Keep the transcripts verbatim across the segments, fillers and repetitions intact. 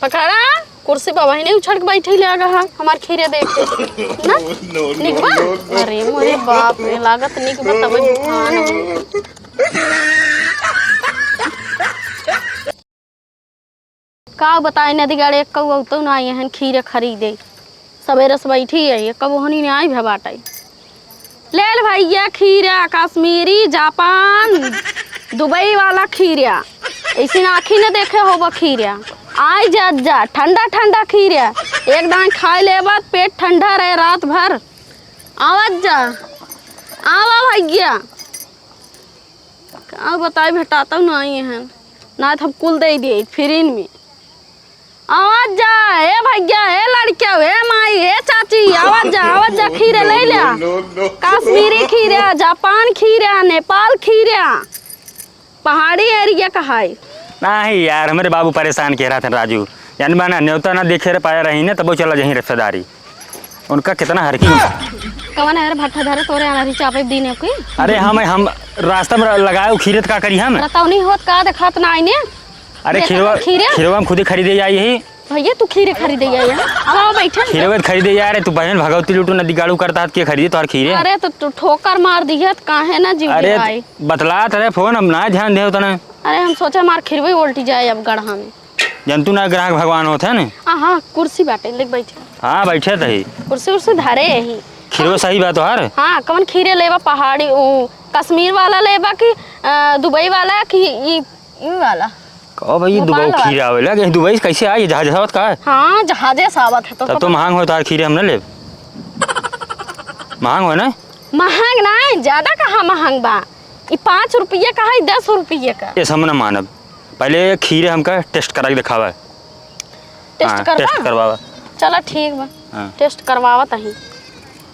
पकड़ा, कुर्सी पर वही नहीं उछड़ के बैठे ले आगा हा, हमार खीरे देख के। ना? No, no, निक बा? No, no। अरे मोरे बाप रे, लागत निक बा तब ही खान। का बताई नदी गाड़े, एक्कौ अउतौ ना आई हन खीरे खरीदे। सबेरे से बैठी है, एक्कौ ओहनी ने आई भे बाटै। ले ले भैया खीरा, कश्मीरी, जापान, दुबई वाला खीरा। ऐसी आँखी न देखे होबा खीरा। आई जा, जा, ठंडा ठंडा खीरा। एक दाई खाए लेबा, पेट ठंडा रहे रात भर। आवत जा, आवा भैया। का बताई, भेटातौ नाई हन, ना तो हम कुल दे दिए फ्री में। आवाज जा, ए भैया, ए लड़किया, ए माई, ए चाची, आवाज जा, आवाज जा, खीरा ले ल्या। No, no, no। कश्मीरी खीरा, जापान खीरा, नेपाल खीरा, पहाड़ी एरिया का है। नहीं यार, हमरे बाबू परेशान के रहत हैं राजू, जानबा ना, न्योता ना देखे रह पाया रही ने, तब वो चला जाही रिश्तेदारी। उनका कितना हरकी। कवन है रे भट्ठा धरे तोरे अनारी चापे दीने की? अरे हम, हम रास्ता में लगाए खीरे त का करी हम? रतौनी होत का देखात ना आईने? अरे देखा खीरवा, तो खीरे? खीरवा हम खुदे खरीदे आई ही। भैया तू खीरे खरीदे आई है? अब आओ बैठे। खीरवा त खरीदे यार, तू बहन भगवती लूटू नदी गाड़ू करता हाथ के खरीदे तोहर खीरे? अरे तो तू ठोकर मार दिहत काहे ना जीव अरे भाई? बतलात रहे फोन, हम ना ध्यान दे उतना। अरे हम सोचे हमार खीरवे उल्टी जाए अब गढ़ा में। जनतू ना ग्राहक भगवान होत है न। हाँ, हाँ, कुर्सी बाटे, लेके बैठे। हाँ, बैठे त ही। कुर्सी उर्सी धरे ही। खीरो सही बा तोहार? हाँ, कवन खीरे लेबा, पहाड़ी, ऊ, कश्मीर वाला लेबा कि, अ, दुबई वाला कि ई, ई वाला? कहो भाई, ये नेपाल दुबई वाला। खीरा आवेला, कि दुबई से कैसे आई? जहाज से आवत का है? हाँ, जहाजे से आवत है तो तब तो पता महंग होत है खीरे, हम न लेब। महंग हो ना? महंग ना, ज्यादा कहाँ महंग बा? ई पाँच रुपये का है, दस रुपये का। ये हम ना मानब। पहले खीरे हमका टेस्ट करा के दिखावा। टेस्ट हाँ, करवा? टेस्ट करवावा। चला ठीक बा। हाँ। टेस्ट करवावत ही।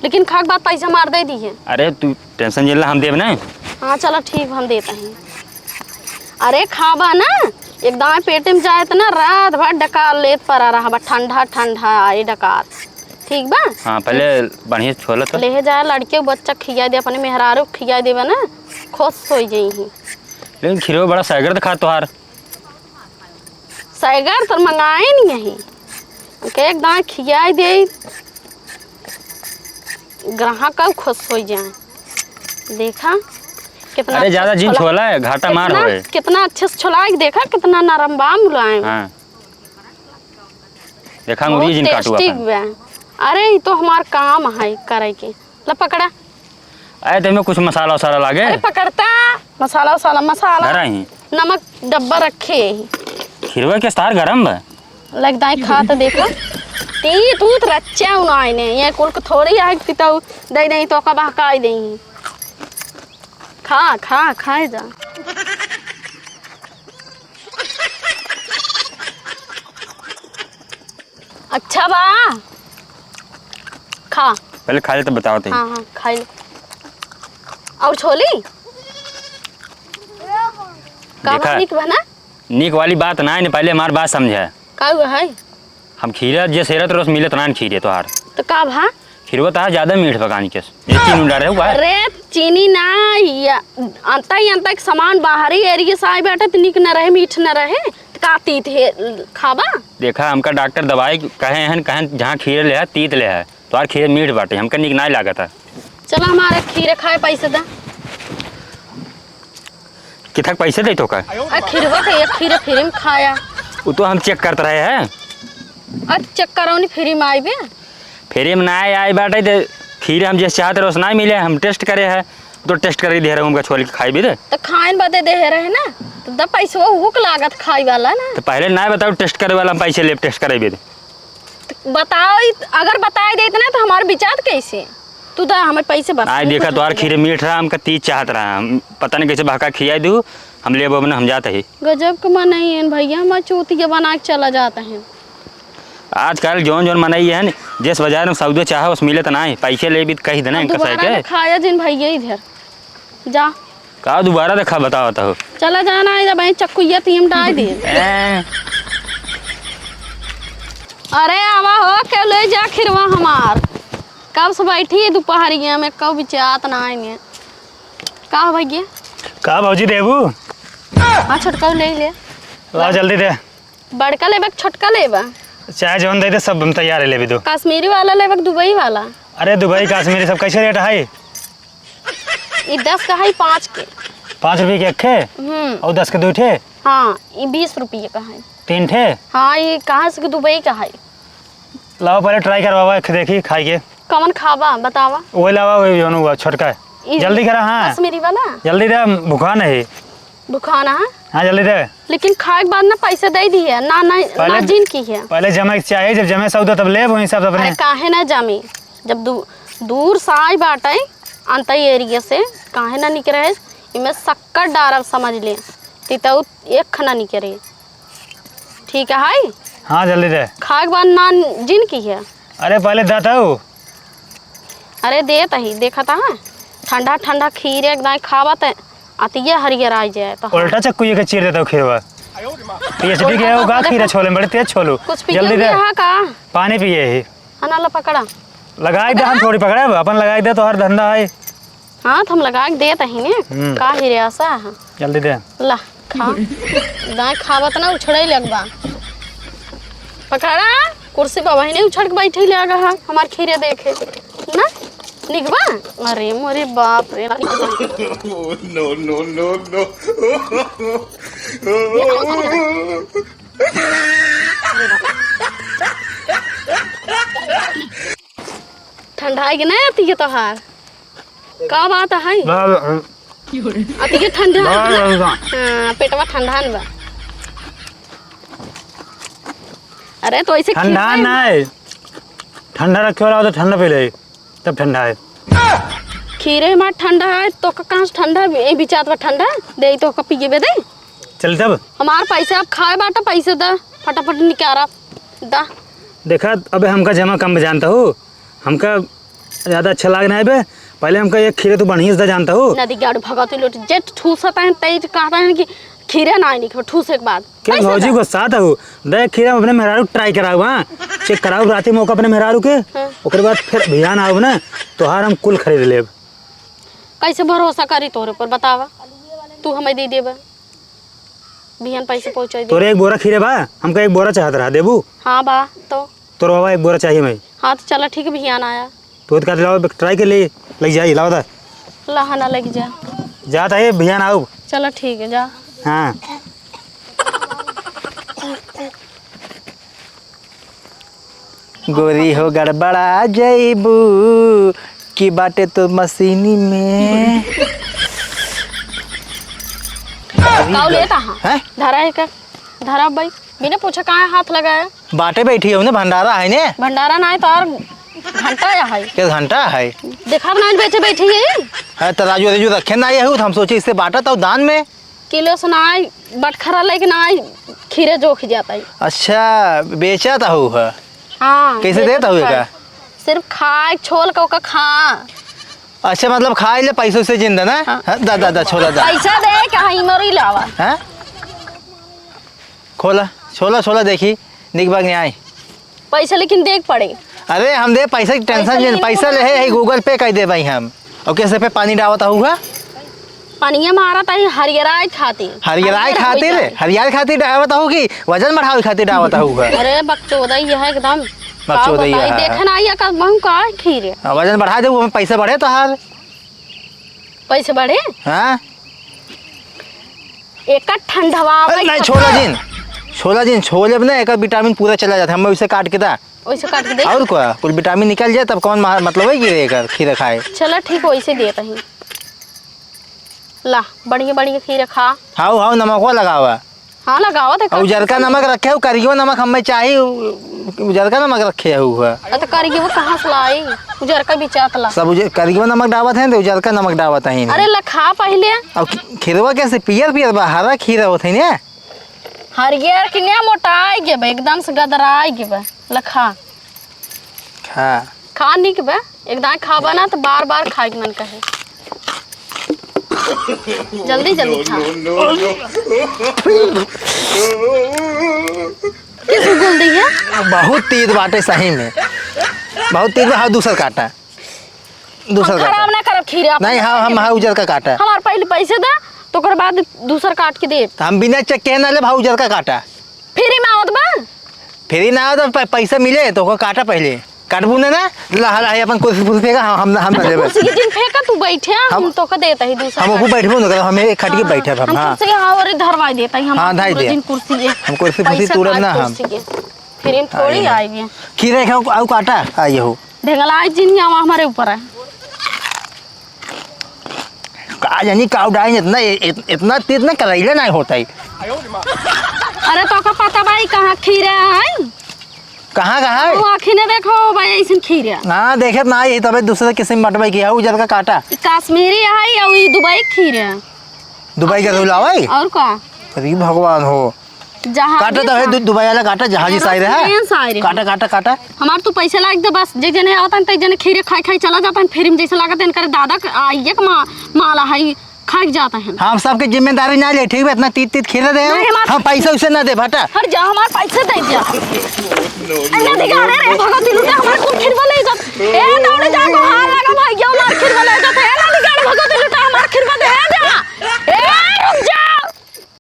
लेकिन खाक बाद पैसा मार दे दी है। अरे तू टेंशन जिन ला, हम देब ना। हाँ चला ठीक बा, हम देत ही। अरे खाबा ना, एकदम पेट में जाए त ना रात भर डकार लेत परा रहबा, ठंडा ठंडा आई डकार। ठीक बा? हाँ, पहले बढ़िया से छोला तो। लेहे जाए लड़के बच्चा खिया दे, अपने मेहरारू खिया देबा ना, खुश हो जाई ही। लेकिन खीरो बड़ा सैगर दिखा तोहार। सैगर तो मंगाए नहीं यही। के एक दाएं खियाए दे, ग्राहक का खुश हो जाए। देखा कितना अरे, अच्छा ज्यादा जिन छोला, छोला है, घाटा मार कितना, होए। कितना अच्छे से छोला है, देखा कितना नरम बा मुलायम। हाँ। देखा, बहुत अंगुरी जिन काटू टेस्टी अपन। बा। अरे, ई तो हमार काम है करे के। ला पकड़ा। अरे, तेमे कुछ मसाला वसाला लागे? अरे, पकड़ता। मसाला वसाला, मसाला। धरा ही। नमक डब्बा रखे ही। खीरवा के अस्तार गरम बा। लग दाई खा तो देखा। ती तू तो रच्चा उनाई ने। ये कुल को थोड़ी आग पिताऊ दे नहीं तो का बहकाई दे। खा, खा, खाए जा। अच्छा बा, खा। पहले खा ले तो बताओ ती। हाँ, हाँ, खाई ले। और छोली? का देखा, बा, नीक बा ना? नीक वाली बात ना है, पहले हमार बात समझा। का हुआ है? हम खीरा जे सेरत रोज मिलत ना खीरे तोहार। तो का भा? खीरवा तोहार ज्यादा मीठ बा कान के। ये चीनी डाले हुआ है? अरे चीनी ना, या अंता ही अंता के सामान बाहरी एरिया से आए बाटे, तो नीक न रहे, मीठ न रहे, तो का तीत है खाबा? देखा, हमका डॉक्टर दवाई कहे हन, कहन जहाँ खीरे ले है, तीत ले है। तोहार खीरे मीठ बाटे, हमका नीक नाय लागत है। चला हमारे खीरे खाए पैसे दा। किथक पैसे दे तो का? आ खीरवा के एक खीरे फ्री में खाया। वो तो हम चेक करत रहे हैं। आ चेक करौनी फ्री में आइबे? फ्री में ना आए बाटे, तो खीरे हम जैसे चाहते रहे, वैसे ना मिले, हम टेस्ट करे है, तो टेस्ट करके दे रहे हैं, हमका छोल के खाई भी दे। तो खाइन बदे दे रहे ना, तो द पैसवा हुक लागत खाई वाला ना। तो पहले ना बताओ, टेस्ट करे वाला हम पैसे लेब, टेस्ट करे भी दे। तो बताओ, इ-, अगर बताए देत ना, तो हमार विचार कैसे? तू दा हमें पैसे बता। आय देखा, तोहार खीरे मीठ रहा, हमका तीत चाहत रहा, हम पता नहीं कैसे बहका खियाई दू, हम लेबो ना, हम जात ही। गजब के मनई हन भैया, हमार चूतिया बना के चला जात है। आजकल जौन जौन मनई हन, जिस बाजार में सौदे चाहे, उस मिलत ना है, पैसे लेबी त कही देना अब इनका दोबारा सही के। न खाया जिन भैया इधर, जा। का दोबारा देखा बतावत हो? चला जाना है, जब चक्कुइया तीम डाल दे। ए। अरे आवा हो, के ले जा खिरवा हमार। कब से बैठी है दोपहरिया में, कब बिचात ना आएंगे। का हो भैया? का भौजी देबू? हाँ छोटका ले ले। ला जल्दी दे। बड़का लेबा कि छोटका लेबा? चाहे जौन दे दे, सब हम तैयार है लेबे दो। कश्मीरी वाला लेबा कि दुबई वाला? अरे दुबई कश्मीरी सब कैसे रेट है? ई दस का है, पाँच के। पाँच रुपये के एक ठे? हम्म। और दस के दो ठे? हाँ, ई बीस रुपये का है। तीन ठे? हाँ, ई कहाँ से के दुबई का है? लाओ पहले try करवावा, एक देखी खाई के। कवन खाबा बतावा? वही लावा, वही जौन हुआ छोटका है। ई जल्दी करा, हाँ। कश्मीरी वाला? जल्दी दे, भुखान है। भुखान है? हाँ, जल्दी दे। लेकिन खाए के बाद ना पैसे दे दी है ना, ना, पहले ना जिन की है। पहले जमे के चाहिए, जब जमे सौदा तब लेब, वही सब अपने। अरे काहे ना जमी? जब दू-, दूर से आई बाटे, अंतई area से, काहे ना निकरे है? इमे शक्कर डारब समझ ले, ती तो एक खना निकरे। ठीक है? हाँ, जल्दी दे। खाए के बाद ना जिन की है। अरे, पहले दे तो। अरे, देत ही, देखत है, ठंडा ठंडा खीर एकदम खावत है, अतिये हरियर आ जाए तो। उल्टा चक्कू ये के चीर देता हूँ खीरवा। PhD के हो का, खीरा छोले में बड़े तेज छोलू। कुछ पी जल्दी दे। यहाँ का? पानी पिए ही। हाँ, ना ला पकड़ा। लगाई दे, हम थोड़ी पकड़ब, अपन लगाई दे, तोहर धंधा है। हाँ, तो हम लगा के देत ही ने। हम्म। का ही रे आशा है? जल्दी दे। ला, खा। दाएं खावत ना उछड़े लगबा। पकड़ा, कुर्सी पर वही नहीं उछड़ के बैठे लगा है, हमार खीरे देखे। ना? निकबा? अरे मोरे बाप रे। No, no, no, no। ठंडा है कि नहीं आती है तोहार? का बात है? ना, ना। आती के ठंडा ना, है ना? ना, ना। हाँ, पेटवा ठंडा न बा। अरे, तो ऐसे ठंडा खींचे ना है। ठंडा रखे वाला हो तो ठंडा पी ले, तब ठंडा है। खीरे में ठंडा है, तो का कहाँ से ठंडा? ए, बिचात बा ठंडा, दे तो का पिए बे दे। चल तब। हमार पैसा अब खाए बाटा, पैसे दा, फटाफट निकारा, दा। देखा, अबे हमका जमा कम जानता हूँ, हमका ज्यादा अच्छा लाग ना है बे। पहले हमका एक खीरे तू बढ़िया से दा जानता हूँ। नदी गाड़ू भगत लोट जेठ ठूसत हैं, तई कहता है कि खीरे ना आइनी के ठूसे के बाद। के कैसे भौजी दा? गुस्सात हूँ। दे खीरे हम अपने मेहरारू try कराऊ, हाँ? Check कराऊ राती मौका अपने मेहरारू के। हाँ। ओकरे बाद फिर भियान आऊ ना, तोहार हम कुल खरीद लेब। कैसे भरोसा करी तोरे पर, बतावा? तू हमें दे देबा, बिहान पैसे पहुँचा दे। तोरे एक बोरा खीरे बा, हमका एक बोरा चाहत रहा, देबू? हाँ बा, तो? तोर बाबा एक बोरा चाहिए मैं। हाँ, तो चला ठीक है, बिहान आया। तू तो कहते लाओ, try के ले, लग जाई, लाओ दा। ला, हाँ ना, लग जा। जात है, बिहान आऊ। चला ठीक है, जा। हाँ। गोरी हो गड़बड़ा जइबू कि बाटे तो मशीनी में। काऊ लेता हाँ? हैं? धरा है का? धरा भाई, बिना पूछे काहे हाथ लगाया? बाटे बैठी हो ने, भंडारा है ने? भंडारा ना है तो और घंटा या है। के घंटा है? देखा ना बेचे बैठी है। है तो राजू, राजू रखे ना है, तो हम सोचे इससे बाटा तो दान में। किलो से ना आई, बटखरा लेके ना आई, खीरे जोख जाता है। अच्छा, बेचत हऊ है? हाँ, कैसे बेचत देत हऊ है। एका? सिर्फ खाए, छोल के ओका खा। अच्छा, मतलब खाए ले पैसों से जिंदा ना? हाँ। हाँ, दा, दा, दा, छोला दा। पैसा दे, कहाँ इमोरी लावा? हाँ? खोला, छोला, छोला देखी, निक बाग नहीं आई। पैसा लेकिन देख पड़े। अरे हम दे पैसा की tension पैसा जिन, लेने पैसा वाला ले है, है, नहीं। Google Pay कर दे भाई हम। और कैसे पे पानी डावत हऊ है? पनिया मारत है हरियराए खातिर। हरियराए हरियर खातिर? होई जाए। हरियार खातिर डावत हऊ कि वजन बढ़ावे खातिर डावत हऊ है? अरे बकचोदा ही है एकदम। बकचोदा ही का बताई, है। देखे ना आइया का महू का खीरे। हाँ, वजन बढ़ा दे, वो में पैसा बढ़े तोहार। पैसे बढ़े? हाँ। एकर ठंडवा अरे, नहीं, छोला जिन, छोला जिन, छोले में ना एकर vitamin पूरा चला जाता है, हमें उसे काट के दा। वैसे काट के दे। और का? कुल vitamin निकल जाए, तब कौन महा-, मतलब है कि एकर खीरा खाए? चला ठीक, वैसे देत ही। ला, बढ़िया, बढ़िया खीरा खा। हाउ, हाउ, नमकवा लगावा। हाँ, लगावा दे, और उजरका नमक रखे हो, करियो नमक हमें चाहिए, उ-, उजरका नमक रखे हो हुआ। अरे, तो करियो कहाँ से लाई? उजरका बिचात ला। सब उजर-, करियो नमक डावत हैं, तो उजरका नमक डावत हैं। अरे, ला खा पहले। अब खी-, खीरवा कैसे पियर पियर बा, हरा खीरा होत है ने? हरियर के ने मोटाई गे बा, एकदम से गदराई गे बा। ला खा। खा। खा निक बा, एक दाएं खाबा ना तो बार बार खाए के मन कहे। जल्दी जल्दी खा। किस गुल दी है? बहुत तीत बाटे सही में। बहुत तीत बा, हाँ, दूसर काटा। दूसर हम खराब काटा। ना करब खीरे आप नहीं, हाँ, हम, हाँ, उजर का काटा। हमार पहले पैसे दे, तो ओकर बाद दूसर काट के दे। तो हम बिना check के ना ले, भाव उजर का काटा। Free में फिर ही ना हो तो प-, पैसा मिले तो ओकर काटा पहले। काटबू ना, ना? ला, ला, अपन कुर्सी फुर्सी फेंका, हम, हम, हम ना लेबे। कुर्सी के जिन फेंका, तू बैठे, हम हम, तोका देता ही दूसरा हम ओहू काट। बैठबो ना करब, हम एक खट के हाँ, बैठब हम, हम हाँ। कुर्सी, हाँ, और धरवाई देता ही हम हाँ, धाई पूरा दे। दिन कुर्सी के। हम कुर्सी फुर्सी पैसा तूड़ब काट ना हम। कुर्सी के। फिर हम थोड़ी आइए। आइए। खीरे खाओ, आउ काटा, आइए हो। ढेंगला आज जिन आवा हमारे ऊपर है। का जानी का उड़ाइन इतना, इ-, इत-, इतना तीत ना करैले नहीं होता है। अरे तोका पता बा ई कहाँ खीरा है? कहाँ, कहाँ है? वो आँखी ने देखो भाई ऐसन खीरा। हाँ, देखे ना, ये तबे दूसरे किस्म बटबे की है, उजर का काटा। ई कश्मीरी है और ई दुबई खीरा। दुबई का धुलावा है? और का? अरे भगवान हो। जहाज काटा तो है, सु-, दु-, दुबई वाला काटा, जहाजी साइड है। साइड है। काटा, काटा, काटा। हमार तू पैसे लाग दे बस, जे जने आवतन, ते जने खीरे खाई खाई चला जातन, फिर हम जैसे लागत है, इनकर दादा क-, आ, ये क मा-, माला है, खाई जाता है। हम सबके जिम्मेदारी ना ले, ठीक बा? इतना तीत तीत खीरे दे, नहीं, हमार हम पैसा उसे ना दे, हटा। हट जा, हमार पैसे दे दिया। ए, ना दिखा रे, रे, भगत दिलू, हमार कुल खीरवा ले जात। ए, दौड़े जा, को हाल लगा, भाई, ये हमार खीरवा ले जात।